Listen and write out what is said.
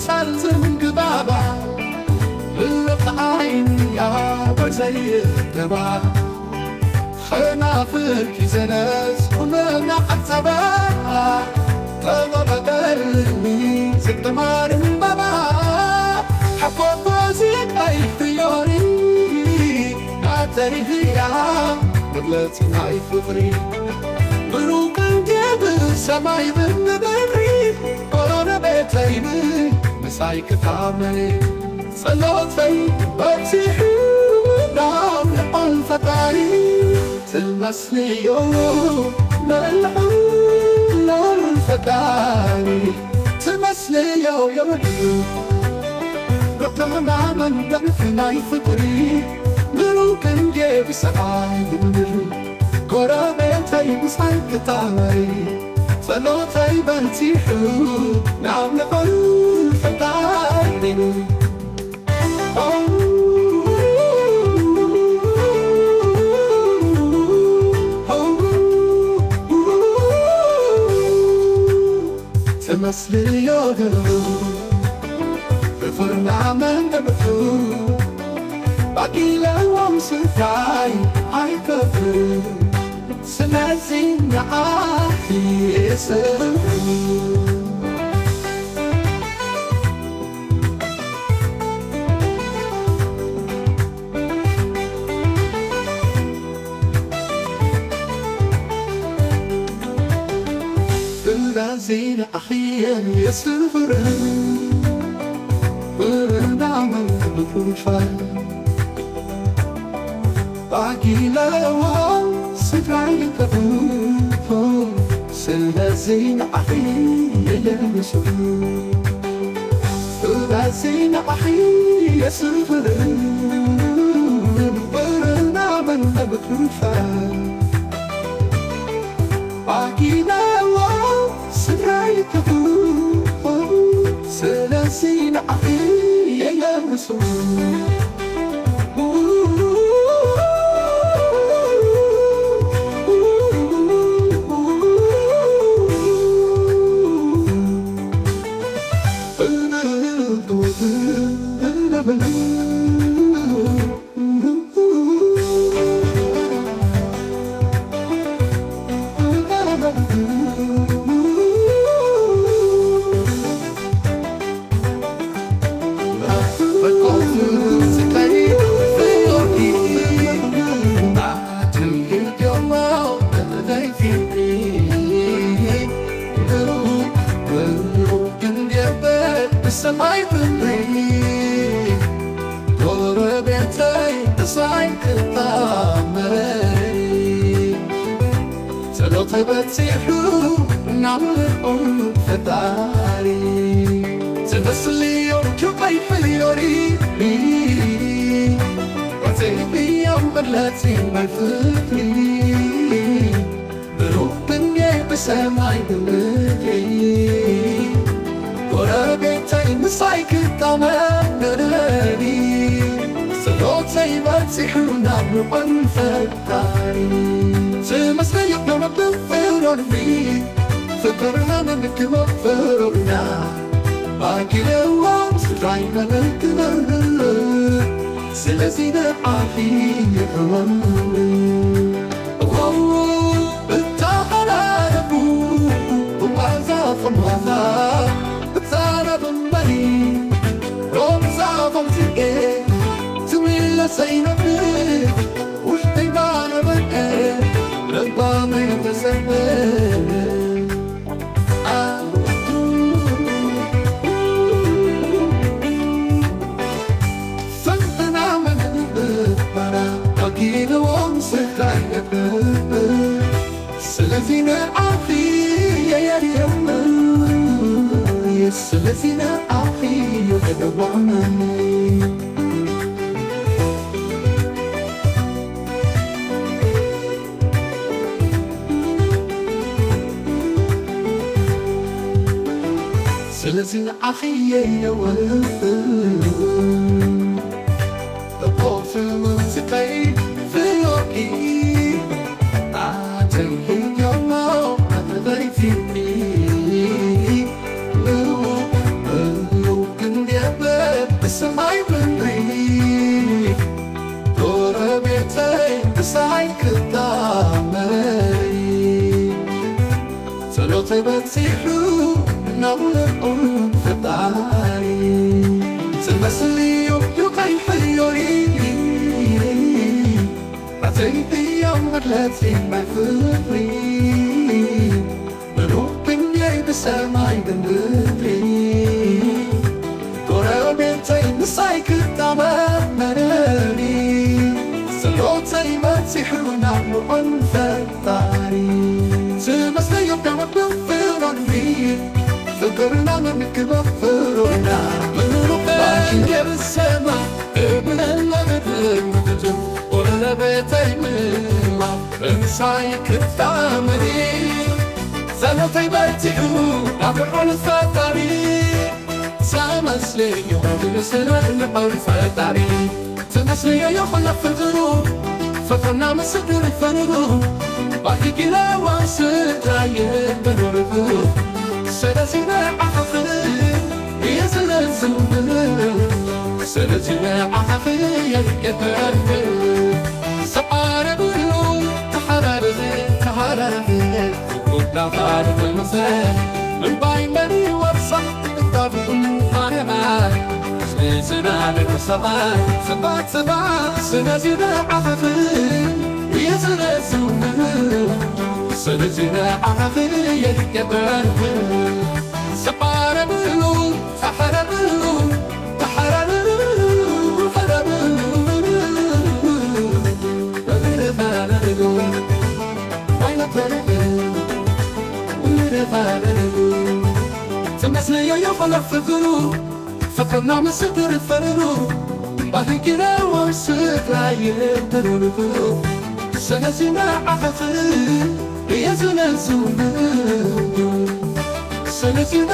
ሳልትን ግባባ ብልኽዓይን ያበዘይ ገባ ኸናፍርኪ ዘነስ ኩመና ዓጸባ ተቐበጠልኒ ዝቅማርን ባባ ሓቆት ሙዚቃይ ፍዮሪ ናተይ ህያ መግለጺ ናይ ፍቕሪ ብሩቕ እንድየ ብሰማይ ብምድሪ ጎረቤተይ ምሳይ ክታመን ጸሎተይ በጺሑ ናብ ልዑል ፈጣሪ ትመስልዮ ንልዑል ፈጣሪ ትመስልዮ የብሉ ርብና መንደር ናይ ፍቕሪ ብሩክ እንድየ ብሰማይ ብምድሪ ጎረቤተይ ምሳይ ክታመይ ጸሎተይ በርቲሑ ናብ ልዑል ፈጣሪ ትመስልዮ ገሉ ብፍርና መንደብቱ ባቂለዎም ስታይ ኣይከፍል ስለዚ ንዓኺ የስብ ስለዚ ንዓኺ የስፍርን ብርናምን ብትንፋን ባጊለዎ ስድራይ ተኽፎ ስለዚ ንዓኺ የየምስሉ ስለዚ ንዓኺ የስፍርን ብርናምን ብትንፋን ባጊለዎ ስድራይ ተኽፎ ስለዚ ንዓኺ የየምስሉ ሰማይ ፍቅሪ ጎረቤተይ እሳይ ክታመይ ጸሎተይ በጺሑ ናብ ልዑል ፈጣሪ ትመስልዮ ክበይ ፍልዮሪ ወተይ ብያም መግለጺ ናይ ፍቅሪ ብሩክ ብንየ ብሰማይ ብምድሪ ጎረቤተይ ምሳይ ክጣመር ንደሊ ጸሎተይ በጺሑ ናብ ልዑል ፈጣሪ ትመስለዮ ነብብ ፍሮንቢ ፍቅርና ምክመ ፍሮና ባኪለዋ ስራይ መመክመ ስለዚ ንዓኺ ይሕመኒ እተሓላለፉ ብማዛ ፍማዛ እዛረብ እምበሪ ሮምዛ ፈምዝኤ ትምለሰይ ነብር ውሽጠይ ባነበቀ ረባመይ ተሰበ ስለዚ ንዓኺ የየድየም ስለዚ ንዓኺ የደዋመኒ ስለዚ ንዓኺ የየወልፍ እቆፍ ሙዚቀይ ፍዮኪ ኣተይ ሕዮሞ ኣተበይቲኒ ክታመሪ ጸሎተይ በጺሑ ናብ ልዑል ፈጣሪ ጽመስልዮ ዩቀይ ሕዮሪ ራተይ ሕያው መግለጺ ናይ ፍቕሪ ብሩህ ብኛይ ብሰማይ ብምድሪ ጎረቤተይ ምሳይ ክጣመረኒ ጸሎተይ በጺሑ ናብ ልዑል ፈጣሪ ዝመስለዮ ከመብል ፍሮኒ ፍቅርና ምንክበፍሮና ምሩቕ ባኪ የብሰማ እብለና ምድር ምድር ጎረቤተይ ምማ ምሳይ ክጣመሪ ጸሎተይ በጺሑ ናብ ልዑል ፈጣሪ ተመስለዮ ትመስሎ ልዑል ፈጣሪ ተመስለዮ ይኹን ፍቅሩ ፈጥረና ምስግር ፈርሩ ባርኪ ኪለዋ ስድራየ ብኑርሩ ስለዚ ንዓኻ እየ ዝለዝም ስለዚ ንዓኻ እየ ዝቀበል ሰዓረ ብሉ ተሓራርብ ተሃራርብ ትመስለዮ የኾነ ፍቅሩ ፈተና ምስክር ፈርሩ ባሕኪረ ወስት ላይ ትሩርሩ ሰነሲና ዓኸፍ የዝነሱ ሰነሲና